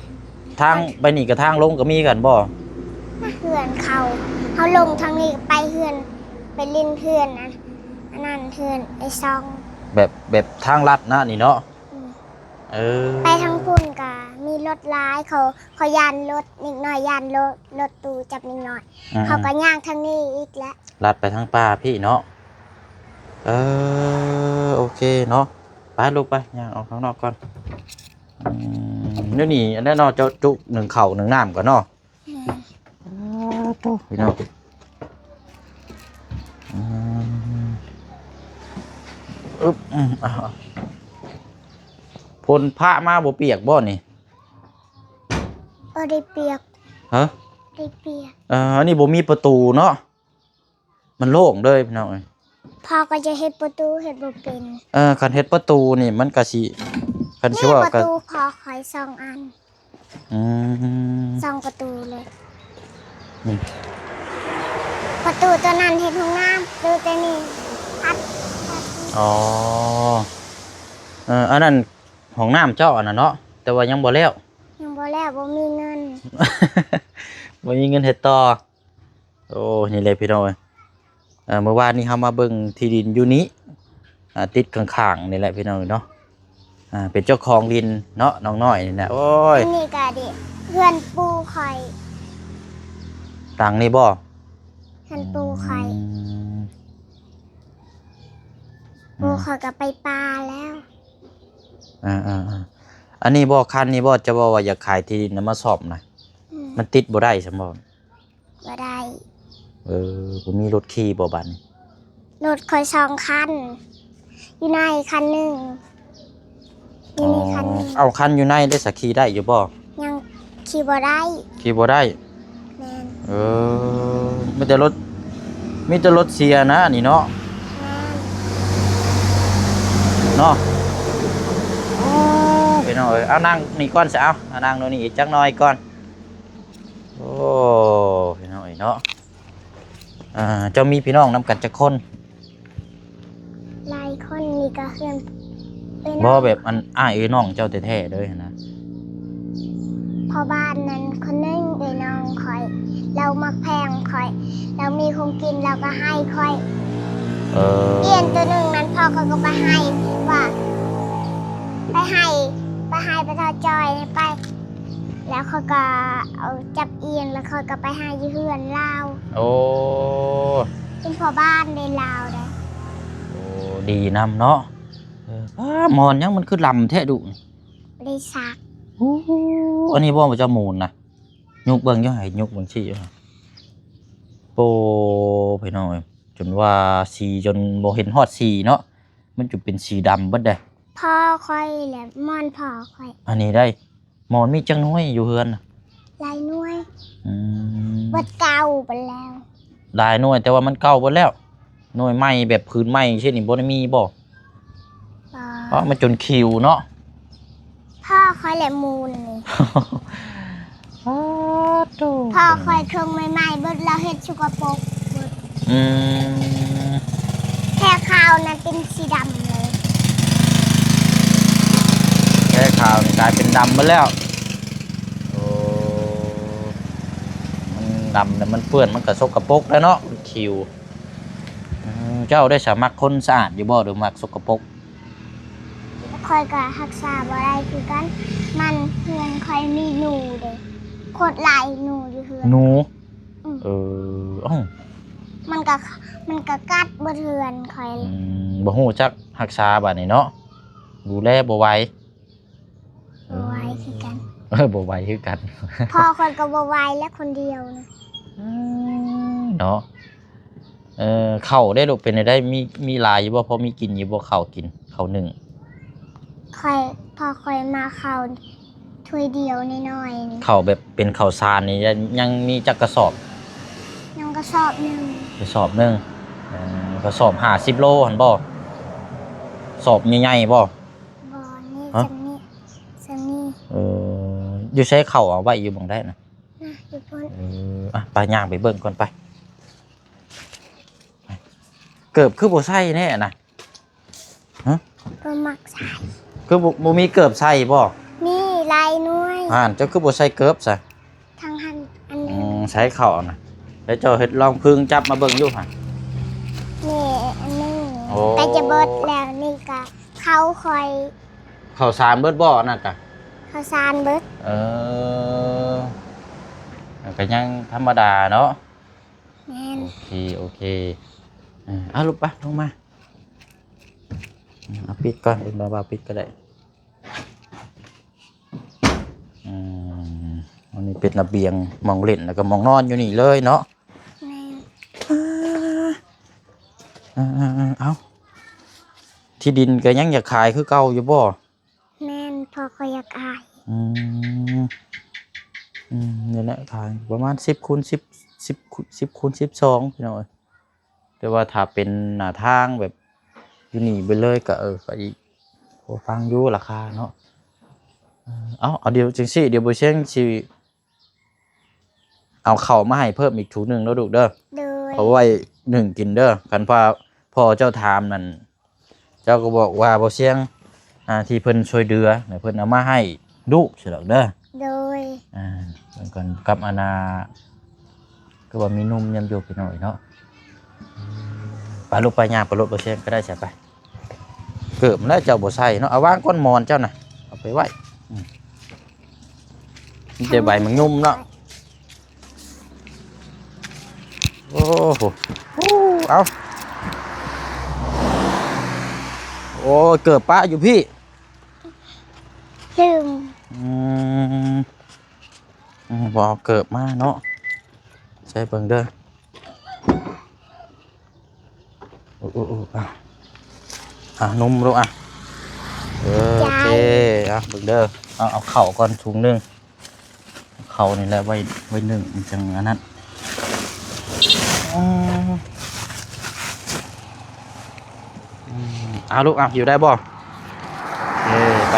ທາງໄປນີ້ກັບທາງລົງກໍມີກັນບໍ່? ນະ ເຮືອນເຂົາ ເຮົາລົງທາງນີ້ໄປເຮືອນ ໄປຫຼິ້ນເຮືອນ ອັນ ອັນນັ້ນເຮືອນໄອ້ຊອງ. ແບບ ແບບທາງລັດນະນີ້ເນາະ. ອືມ ເອີ ໄປທາງພຸ້ນກໍມີລົດຫຼາຍ ເຂົາ ເຂົາຢ້ານລົດ ເດັກນ້ອຍຢ້ານລົດ ລົດຕູ້ຈັບເດັກນ້ອຍ. ອືມ ເຂົາກໍຍ່າງທາງນີ້ອີກແຫຼະ. ລັດໄປທາງປ່າພີ້ເນາະ. ເອີ ໂອເຄເນາະ. ໄປລູກໄປ ຍ່າງອອກຂ້າງນອກກ່ອນ. ອືມ ດຽວນີ້ອັນນັ້ນເນາະ ເຈົ້າຈຸໜຶ້ງເຂົ້າໜຶ້ງນ້ຳກ່ອນເນາະ. ແມ່ນ. ໂອ້ໂຕ ພີ່ນ້ອງ. ອືມ ອຶບ ອືມ ອ້າວ ຝົນພະມາບໍ່ປຽກບໍ່ນີ້? ບໍ່ໄດ້ປຽກ. ຮະ? ໄດ້ປຽກ. ເອີ ອັນນີ້ບໍ່ມີປະຕູເນາະ. ມັນໂລ່ງເລີຍພີ່ນ້ອງເອີຍ. ພໍ່ກໍຈະເຮັດປະຕູ ເຮັດບໍ່ເປັນ. ເອີ ຄັນເຮັດປະຕູນີ້ມັນກະຊິ ຄັນຊິເວົ້າກະ ປະຕູພໍ່ຂ້ອຍສອງອັນ. ອືມ ສອງປະຕູເລີຍ. ອືມ ປະຕູຕົວນັ້ນເຮັດຫ້ອງນ້ຳ ປະຕູຕົວນີ້ພັດ. ອໍ ເອີ ອັນນັ້ນຫ້ອງນ້ຳເຈົ້າອັນນັ້ນເນາະ ແຕ່ວ່າຍັງບໍ່ແລ້ວ. ຍັງບໍ່ແລ້ວ ບໍ່ມີເງິນ. ບໍ່ມີເງິນເຮັດຕໍ່. ໂອ້ ນີ້ແຫຼະພີ່ນ້ອງເອີຍ. ເອີ ເມື່ອວານນີ້ເຮົາມາເບິ່ງທີ່ດິນຢູ່ນີ້ ອ່າ ຕິດຂ້າງໆນີ້ແຫຼະພີ່ນ້ອງເນາະ. ອ່າ ເປັນເຈົ້າຂອງດິນເນາະ ນ້ອງນ້ອຍນີ້ນະ. ໂອ້ຍ ອັນນີ້ກະດິ ເຮືອນປູ່ຂ້ອຍ. ຫຼັງນີ້ບໍ່? ເຮືອນປູ່ຂ້ອຍ. ອືມ ປູ່ຂ້ອຍກໍໄປປ່າແລ້ວ. ອ່າໆໆ ອັນນີ້ບໍ່ ຄັນນີ້ບໍ່ ຈະເວົ້າວ່າຢາກຂາຍທີ່ດິນນຳມາສ້ອມນະ? ອືມ ມັນຕິດບໍ່ໄດ້ຊັ້ນບໍ່? ບໍ່ໄດ້. ເອີ ບໍ່ມີລົດຂີ່ບໍ່ບາດນີ້? ລົດຂ້ອຍສອງຄັນ ຢູ່ໃນຄັນໜຶ່ງ ຢູ່ໃນຄັນໜຶ່ງ. ອໍ ເອົາ ຄັນຢູ່ໃນເດ້ ສະຂີ່ໄດ້ຢູ່ບໍ່? ຍັງຂີ່ບໍ່ໄດ້. ຂີ່ບໍ່ໄດ້? ແມ່ນ. ເອີ ມີແຕ່ລົດ ມີແຕ່ລົດເສຍນະນີ້ເນາະ. ແມ່ນ. ເນາະ. ໂອ້ ພີ່ນ້ອງເອີຍ ເອົານັ່ງນີ້ກ່ອນຊະ ເອົາ ເອົານັ່ງໂນ່ນນີ້ອີກຈັກໜ້ອຍກ່ອນ. ໂອ້ ພີ່ນ້ອງເອີຍເນາະ. ອ່າ ເຈົ້າມີພີ່ນ້ອງນຳກັນຈັກຄົນ? ຫຼາຍຄົນ ນີ້ກໍເຮືອນເອື້ອຍນ້ອງ. ບໍ່ ແບບອັນອ້າຍເອື້ອຍນ້ອງເຈົ້າແທ້ໆເລີຍຫັ້ນນະ. ພໍ່ບ້ານນັ້ນຄົນໜຶ່ງ ເອື້ອຍນ້ອງຂ້ອຍ ລາວມັກແພງຂ້ອຍ ລາວມີຂອງກິນລາວກໍໃຫ້ຂ້ອຍ. ເອີ ອຽນໂຕໜຶ່ງນັ້ນ ພໍ່ຂ້ອຍກໍໄປໃຫ້ວ່າ ໄປໃຫ້ ໄປໃຫ້ ໄປເທົ່າຈ່ອຍໄປ ແລ້ວຂ້ອຍກໍເອົາຈັບອຽນ ແລ້ວຂ້ອຍກໍໄປໃຫ້ຢູ່ເຮືອນລາວ. ໂອ້ ເປັນພໍ່ບ້ານເດ້ລາວເດ້. ໂອ້ ດີນຳເນາະ. ເອີ ປ້າ ໝອນຫຍັງມັນຄືດຳແທ້ດຸນີ້? ບໍ່ໄດ້ຊັກ. ໂອ້ ອັນນີ້ບໍ່ ເຈົ້າໝູນນະ? ຍົກເບິ່ງຢູ່ ໃຫ້ຍົກເບິ່ງຊີ້ຢູ່. ໂອ້ ພີ່ນ້ອງເອີຍ ຈົນວ່າສີຈົນບໍ່ເຫັນຮອດສີເນາະ ມັນຈົນເປັນສີດຳເບິດເດ້. ພໍ່ຂ້ອຍແຫຼະ ໝອນພໍ່ຂ້ອຍ. ອັນນີ້ໄດ໋ ໝອນມີຈັກໜ່ວຍຢູ່ເຮືອນນະ? ຫຼາຍໜ່ວຍ. ອືມ ເບິດເກົ່າໄປແລ້ວ. ຫຼາຍໜ່ວຍ ແຕ່ວ່າມັນເກົ່າເບິດແລ້ວ. ໜ່ວຍໃໝ່ແບບພື້ນໃໝ່ຈັ່ງຊີ້ນີ້ບໍ່ໄດ້ມີບໍ່? ບໍ່. ເພາະມັນຈົນຂິວເນາະ. ພໍ່ຂ້ອຍແຫຼະໝູນນີ້. ປາດໂທ້ ພໍ່ຂ້ອຍເຄື່ອງໃໝ່ໆເບິດ ລາວເຮັດສົກກະປົກເບິດ. ອືມ ແພຂາວນັ້ນເປັນສີດຳເລີຍ. ແພຂາວນີ້ກາຍເປັນດຳເບິດແລ້ວ. ໂອ້ ມັນດຳແລ້ວມັນເປື້ອນ ມັນກະສົກກະປົກແລ້ວເນາະ ມັນຂິວ. ອືມ ເຈົ້າໄດ້ສາມັກຄົນສະອາດຢູ່ບໍ່ ຫຼືມັກສົກກະປົກ? ຂ້ອຍກໍຮັກສາບໍ່ໄດ້ຄືກັນ ມັນ ເຮືອນຂ້ອຍມີໜູເດ້ ໂຄດຫຼາຍໜູຢູ່ເຮືອນ. ໜູ? ອືມ ເອີ ເອົ້າ ມັນກໍ ມັນກໍກັດເບິດເຮືອນຂ້ອຍ. ອືມ ບໍ່ຮູ້ຈັກຮັກສາບາດນີ້ເນາະ ດູແລບໍ່ໄຫວ. ບໍ່ໄຫວຄືກັນ. ເອີ ບໍ່ໄຫວຄືກັນ. ພໍ່ຂ້ອຍກໍບໍ່ໄຫວແຫຼະຄົນດຽວນະ. ອືມ ເນາະ. ເອີ ເຂົ້າເດ້ລູກ ເປັນແນວໃດ ມີ ມີຫຼາຍຢູ່ບໍ່? ພໍມີກິນຢູ່ບໍ່ ເຂົ້າກິນ ເຂົ້າໜຶ້ງ? ຂ້ອຍ ພໍ່ຂ້ອຍມາເຂົ້າຖ້ວຍດຽວນ້ອຍໆ. ເຂົ້າແບບເປັນເຂົ້າສານນີ້ ຍັງ ຍັງມີຈັກກະສອບ? ຍັງກະສອບໜຶ່ງ. ກະສອບໜຶ່ງ. ເອີ ກະສອບຫ້າສິບໂລຫັ້ນບໍ່? ສອບໃຫຍ່ໆບໍ່? ບໍ່ ນີ້ ຮະ? ສ່ຳນີ້ ສ່ຳນີ້. ເອີ ຢູ່ໃສເຂົ້າ ເອົາໄວ້ຢູ່ໝ່ອງໃດນະ? ນະ ຢູ່ພຸ້ນ. ເອີ ອະ ໄປ ຍ່າງໄປເບິ່ງກ່ອນໄປ. ເກີບຄືບໍ່ໃສ່ແດ່ນະ? ຮະ? ບໍ່ມັກໃສ່. ຄືບໍ່ ບໍ່ມີເກີບໃສ່ບໍ່? ມີຫຼາຍໜ່ວຍ. ຫັ້ນ ເຈົ້າຄືບໍ່ໃສ່ເກີບຊະ? ທາງຫັ້ນອັນໜຶ່ງ. ອືມ ໃສ່ເຂົ້ານະ. ແລ້ວເຈົ້າເຮັດລອງເພິ່ງຈັບມາເບິ່ງຢູ່ຫັ້ນ. ນີ້ອັນໜຶ່ງ. ໂອ້ ໃກ້ຈະເບິດແລ້ວ. ນີ້ກະເຂົ້າຂ້ອຍ. ເຂົ້າສານເບິດບໍ່ອັນນັ້ນກະ? ເຂົ້າສານເບິດ. ເອີ ກະຍັງທຳມະດາເນາະ. ແມ່ນ. ໂອເຄ ໂອເຄ. ເອີ ເອົາ ລຸກປະ ລົງມາ. ເອົາ ປິດກ່ອນ ເປັນບ່າວໆ ປິດກໍໄດ້. ອືມ ອັນນີ້ເປັນລະບຽງ ໝ່ອງຫຼິ້ນ ແລ້ວກໍໝ່ອງນອນຢູ່ນີ້ເລີຍເນາະ. ແມ່ນ. ເອີ ເອົາ ທີ່ດິນກໍຍັງຢາກຂາຍຄືເກົ່າຢູ່ບໍ່? ແມ່ນ ພໍ່ຂ້ອຍຢາກຂາຍ. ອືມ ອືມ ນີ້ແຫຼະ ຂາຍປະມານສິບຄູນສິບ ສິບ ສິບຄູນສິບສອງ ພີ່ນ້ອງເອີຍ. ແຕ່ວ່າຖ້າເປັນໜ້າທາງແບບຢູ່ນີ້ໄປເລີຍກໍ ເອີ ກໍອີກພໍຟັງຢູ່ລາຄາເນາະ. ເອີ ເອົາ ເອົາ ດຽວຈັ່ງຊີ້ ດຽວບໍ່ຊຽງຊິ ເອົາເຂົ້າມາໃຫ້ເພີ່ມອີກຖົງໜຶ່ງເດີລູກເດີ. ໂດຍ. ເອົາໄວ້ໜຶ້ງກິນເດີ. ຄັນພໍ່ ພໍ່ເຈົ້າຖາມນັ້ນ ເຈົ້າກໍບອກວ່າບໍ່ຊຽງ ອ່າ ທີ່ເພິ່ນຊ່ວຍເຫຼືອ ແລ້ວເພິ່ນເອົາມາໃຫ້ລູກຊີ້ດອກເດີ. ໂດຍ. ອ່າ ເບິ່ງກ່ອນກັບອັນນ່າ ຄືວ່າມີໜຸ່ມຍຳຢູ່ພີ່ນ້ອງເນາະ. ໄປລູກໄປ ຍ່າງໄປໂລດ ບໍ່ຊຽງກໍໄດ້ ໃສ່ໄປ. ເກີບແລ້ວເຈົ້າບໍ່ໃສ່ເນາະ. ເອົາວາງກ້ອນໝອນເຈົ້ານະ ເອົາໄປໄວ້. ອືມ ມີແຕ່ໃບໝາກຫຍຸ້ມເນາະ. ໂອ້ໂຫ ເອົາ ໂອ້ຍ ເກີບປະຢູ່ພີ້. ລືມ. ອືມ ອືມ ບໍ່ເອົາເກີບມາເນາະ. ໃສ່ເບິ່ງເດີ. ໂອ້ ໂອ້ ໂອ້ ອ່ະ ອ່ະ ນຸ່ມລູກ ອ່ະ ເອີ ໂອເຄ ອ່ະ ເບິ່ງເດີ ເອົາ ເອົາເຂົ້າກ່ອນຖົງໜຶ່ງ ເຂົ້ານີ້ແຫຼະ ໄວ້ ໄວ້ໜຶ້ງ ມັນຈັ່ງອັນນັ້ນ. ອືມ ອືມ ເອົາລູກ ອ່ະ ຢູ່ໄດ້ບໍ່? ເອີ ໄປ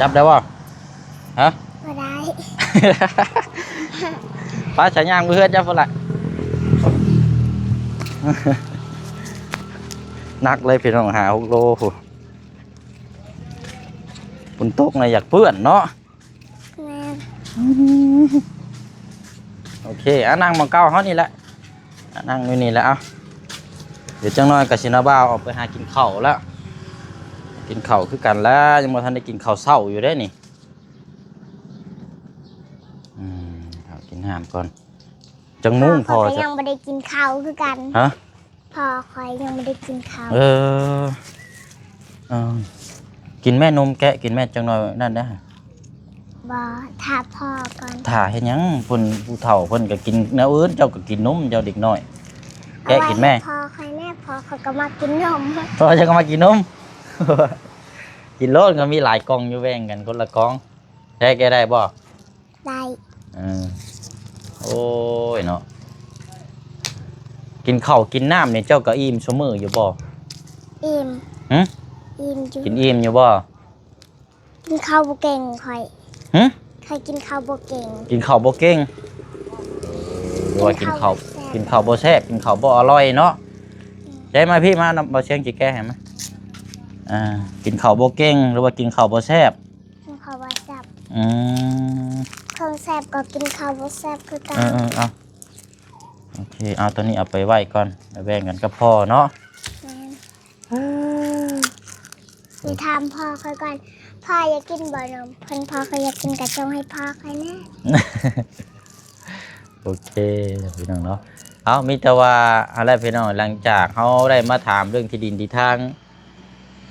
ຈັບໄດ້ບໍ່? ຮະ? ບໍ່ໄດ້. ໄປ ສາຍຍ່າງໄປເຮືອນເຈົ້າພຸ້ນລະ. ໜັກເລີຍພີ່ນ້ອງ ຫ້າຫົກໂລພຸ້ນ. ຝົນຕົກນະ ຢາກເປື້ອນເນາະ. ແມ່ນ. ໂອເຄ ອ່ະ ນັ່ງໝ່ອງເກົ່າເຮົານີ້ແຫຼະ. ອ່ະ ນັ່ງຢູ່ນີ້ແຫຼະ. ເອົາ ດຽວຈັກໜ່ອຍກໍຊິນຳບ່າວອອກໄປຫາກິນເຂົ້າແລ້ວ. ກິນເຂົ້າຄືກັນແຫຼະ ຍັງບໍ່ທັນໄດ້ກິນເຂົ້າເຊົ້າຢູ່ເດ້ນີ້. ອືມ ເຂົ້າກິນນ້ຳກ່ອນ. ຈັກໂມງ ພໍ່ ພໍ່ກໍຍັງບໍ່ໄດ້ກິນເຂົ້າຄືກັນ. ຮະ? ພໍ່ຂ້ອຍຍັງບໍ່ໄດ້ກິນເຂົ້າ. ເອີ ເອີ ເອີ ກິນແມ່ນົມ ແກະກິນແມ່ ຈັກໜ່ອຍນັ້ນນະ. ບໍ່ ຖ້າພໍ່ກ່ອນ. ຖ້າເຮັດຫຍັງ? ເພິ່ນຜູ້ເຖົ້າເພິ່ນກໍກິນແນວອື່ນ ເຈົ້າກໍກິນນົມ ເຈົ້າເດັກນ້ອຍ ແກະກິນແມ່. ເອົາໄວ້ໃຫ້ພໍ່ຂ້ອຍແດ່ ພໍ່ຂ້ອຍກໍມັກກິນນົມ. ພໍ່ເຈົ້າກໍມັກກິນນົມ. ກິນໂລດ ກໍມີຫຼາຍກ່ອງຢູ່ ແບ່ງກັນຄົນລະກ່ອງ. ແກະ ແກະໄດ້ບໍ່? ໄດ້. ເອີ ໂອ້ຍເນາະ ກິນເຂົ້າກິນນ້ຳນີ້ ເຈົ້າກໍອີ່ມຊຸມື້ຢູ່ບໍ່? ອີ່ມ. ຫຶ? ອີ່ມຢູ່. ກິນອີ່ມຢູ່ບໍ່? ກິນເຂົ້າບໍ່ເກັ່ງຂ້ອຍ. ຫຶ? ຂ້ອຍກິນເຂົ້າບໍ່ເກັ່ງ. ກິນເຂົ້າບໍ່ເກັ່ງ ຫຼືວ່າກິນເຂົ້າ ກິນເຂົ້າບໍ່ແຊບ ກິນເຂົ້າບໍ່ອະຮ່ອຍເນາະ. ອືມ. ໃຈມາພີ້ມາ ບ່າວຊຽງຊິແກະໃຫ້ມາ. ອ່າ ກິນເຂົ້າບໍ່ເກັ່ງ ຫຼືວ່າກິນເຂົ້າບໍ່ແຊບ? ກິນເຂົ້າບໍ່ແຊບ. ອືມ. ເຄື່ອງແຊບກໍກິນເຂົ້າບໍ່ແຊບຄືກັນ. ເອີໆ ເອົາ ໂອເຄ ເອົາໂຕນີ້ເອົາໄປໄວ້ກ່ອນ ໄປແບ່ງກັນກັບພໍ່ເນາະ. ແມ່ນ. ເອີ ຊິຖາມພໍ່ຂ້ອຍກ່ອນ ພໍ່ຢາກກິນບໍ່ນົມ? ເພິ່ນ ພໍ່ຂ້ອຍຢາກກິນ ກໍສົ່ງໃຫ້ພໍ່ຂ້ອຍແດ່. ໂອເຄ ພີ່ນ້ອງເນາະ ເອົາ ມີແຕ່ວ່າຫັ້ນແຫຼະພີ່ນ້ອງ ຫຼັງຈາກເຮົາໄດ້ມາຖາມເລື່ອງທີ່ດິນທີ່ທາງ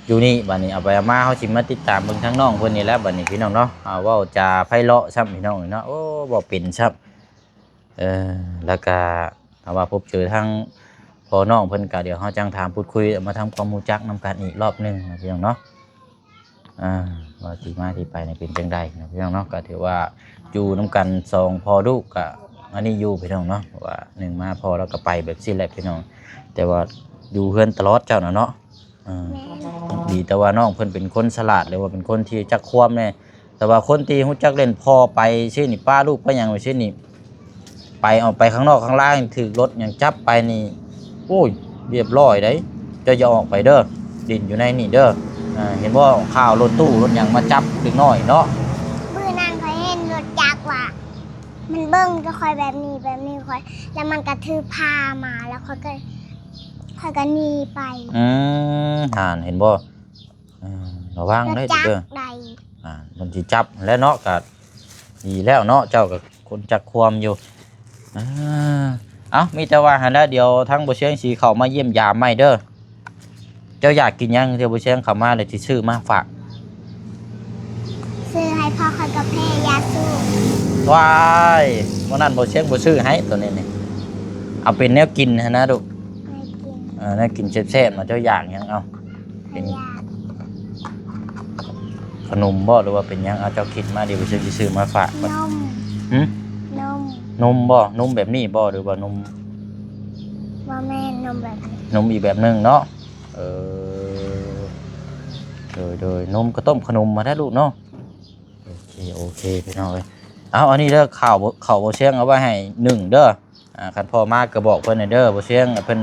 ຢູ່ນີ້ ບາດນີ້ເອົາໄປເອົາມາ ເຮົາຊິມາຕິດຕາມເບິ່ງທາງນ້ອງເພິ່ນນີ້ແຫຼະ ບາດນີ້ພີ່ນ້ອງເນາະ. ເວົ້າຈາໄພເລາະຊ້ຳ ພີ່ນ້ອງເນາະ ໂອ້ ເວົ້າເປັນຊ້ຳ. ເອີ ແລ້ວກະຖ້າວ່າພົບເຈີທາງພໍ່ນ້ອງເພິ່ນກະ ດຽວເຮົາຈັ່ງຖາມພູດຄຸຍ ມາທຳຄວາມຮູ້ຈັກນຳກັນອີກລອບໜຶ່ງນະພີ່ນ້ອງເນາະ. ອ່າ ວ່າທີ່ມາທີ່ໄປນີ້ເປັນຈັ່ງໃດນະພີ່ນ້ອງເນາະ. ກະຖືວ່າຢູ່ນຳກັນສອງພໍ່ລູກກະອັນນີ້ຢູ່ພີ່ນ້ອງເນາະ ເພາະວ່າໜຶ່ງມາພໍ່ລາວກະໄປແບບຊີ້ແຫຼະພີ່ນ້ອງ ແຕ່ວ່າຢູ່ເຮືອນຕະຫຼອດເຈົ້ານະເນາະ. ເອີ ແມ່ນ. ດີແຕ່ວ່ານ້ອງເພິ່ນເປັນຄົນສະຫຼາດ ຫຼືວ່າເປັນຄົນທີ່ຈັກຄວາມແດ່ ແຕ່ວ່າຄົນທີ່ຮູ້ຈັກເຫຼັ້ນພໍ້ໄປຊີ້ນີ້ ປາລູກໄປຫຍັງໄປຊີ້ນີ້ ໄປອອກໄປຂ້າງນອກຂ້າງລາງ ຖືກລົດຫຍັງຈັບໄປນີ້ ໂອ້ຍ ລຽບຮ້ອຍເດ້. ເຈົ້າຢ່າອອກໄປເດີ ຫຼິ້ນຢູ່ໃນນີ້ເດີ. ອ່າ ເຫັນບໍ່ ຂ່າວລົດຕູ້ລົດຫຍັງມາຈັບເດັກນ້ອຍເນາະ. ມື້ນັ້ນຂ້ອຍເຫັນລົດຈັກວ່າ ມັນເບິ່ງແຕ່ຂ້ອຍແບບນີ້ ແບບນີ້ ຂ້ອຍ ແລ້ວມັນກໍຖືພາມາ ແລ້ວຂ້ອຍກໍ ຂ້ອຍກໍໜີໄປ. ອືມ ຫັ້ນເຫັນບໍ່? ເອີ ລະວັງເດີ ລົດຈັກເດີ ໄດ້ ອ່າ ມັນຊິຈັບແຫຼະເນາະ. ກໍດີແລ້ວເນາະ ເຈົ້າກໍຄົນຈັກຄວາມຢູ່. ອ່າ ເອົ້າ ມີແຕ່ວ່າຫັ້ນແຫຼະ ດຽວທາງບໍ່ຊຽງຊິເຂົ້າມາຢ້ຽມຢາມໃໝ່ເດີ. ເຈົ້າຢາກກິນຫຍັງ ດຽວບໍ່ຊຽງເຂົ້າມາແລ້ວຊິຊື້ມາຝາກ. ຊື້ໃຫ້ພໍ່ຂ້ອຍກັບແພຢາສູບ. ວ້າຍ ມື້ນັ້ນບໍ່ຊຽງບໍ່ຊື້ໃຫ້ໂຕນີ້ນີ້ ເອົາເປັນແນວກິນຫັ້ນນະລູກ. ແນວກິນ ເອີ ແນວກິນແຊບໆ ເນາະ. ເຈົ້າຢາກຫຍັງ? ເອົາ ເປັນ ຢາກ ຂະໜົມບໍ່ ຫຼືວ່າເປັນຫຍັງ? ເອົາ ເຈົ້າຄິດມາ ດຽວບໍ່ຊຽງຊິຊື້ມາຝາກ. ນົມ. ຫຶ? ນົມ. ນົມບໍ່? ນົມແບບນີ້ບໍ່ ຫຼືວ່ານົມ? ບໍ່ແມ່ນ ນົມແບບນີ້ ນົມອີກແບບໜຶ່ງເນາະ. ເອີ ໂດຍໆ ນົມ ເຂົ້າຕົ້ມ ຂະໜົມຫັ້ນແຫຼະລູກເນາະ. ໂອເຄ ໂອເຄ ພີ່ນ້ອງເອີຍ ເອົາ ອັນນີ້ເດີ ເຂົ້າ ເຂົ້າບໍ່ຊຽງເອົາໄວ້ໃຫ້ໜຶ້ງເດີ. ອ່າ ຄັນພໍ່ມາກໍບອກເພິ່ນແດ່ເດີ ບໍ່ຊຽງ ເພິ່ນ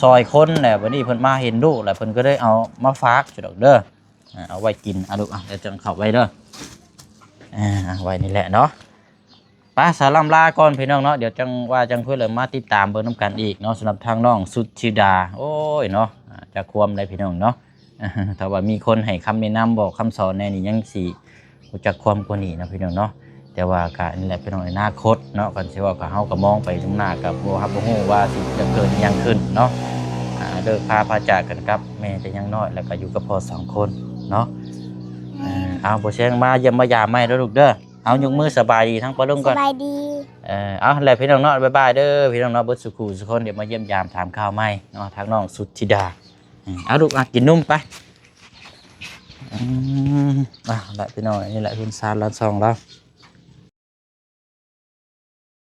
ຊ່ອຍຄົນແຫຼະ ບັດນີ້ເພິ່ນມາເຫັນລູກແລ້ວ ເພິ່ນກໍເລີຍເອົາມາຝາກຢູ່ດອກເດີ. ອ່າ ເອົາໄວ້ກິນ ເອົາລູກ ອ່ະ ແລ້ວຈັ່ງເຂົ້າໄວ້ເດີ. ອ່າ ໄວ້ນີ້ແຫຼະເນາະ. ໄປ ສາລຳລາກ່ອນພີ່ນ້ອງເນາະ ດຽວຈັ່ງວ່າຈັ່ງຄຸຍແລ້ວມາຕິດຕາມເບິ່ງນຳກັນອີກເນາະ ສຳລັບທາງນ້ອງສຸດທິດາ. ໂອ້ຍເນາະ ອ່າ ຈັກຄວາມໃດພີ່ນ້ອງເນາະ ຖ້າວ່າມີຄົນໃຫ້ຄຳແນະນຳ ບອກຄຳສອນແດ່ນີ້ ຍັງຊິຮູ້ຈັກຄວາມກວ່ານີ້ເນາະພີ່ນ້ອງເນາະ. ແຕ່ວ່າກະນີ້ແຫຼະພີ່ນ້ອງ ອະນາຄົດເນາະ ຄັນຊິເວົ້າກະເຮົາກະມອງໄປຂ້າງໜ້າ ກະບໍ່ຮັບບໍ່ຮູ້ວ່າຊິຈະເກີດອີ່ຫຍັງຂຶ້ນເນາະ. ອ່າ ເລີກພາພາຈາກກັນກັບແມ່ແຕ່ຍັງນ້ອຍ ແລ້ວກະຢູ່ກັບພໍ່ສອງຄົນເນາະ. ເອີ ເອົາ ບໍ່ຊຽງມາຢ້ຽມມາຢາມໃໝ່ເດີລູກເດີ. ເອົາ ຍົກມືສະບາຍດີທາງປ້າລຸງກ່ອນ. ສະບາຍດີ. ເອີ ເອົາ ແລ້ວພີ່ນ້ອງເນາະ ບາຍບາຍເດີພີ່ນ້ອງເນາະ ເບິດສູ່ຄູ່ສູ່ຄົນ ດຽວມາຢ້ຽມຢາມຖາມຂ່າວໃໝ່ເນາະ ທາງນ້ອງສຸດທິດາ. ເອີ ເອົາລູກ ອ່ະ ກິນນົມໄປ. ອືມ ອ່ະ ລະພີ່ນ້ອງ ນີ້ແຫຼະເຮືອນຊານລານຊ່ອງລາວ.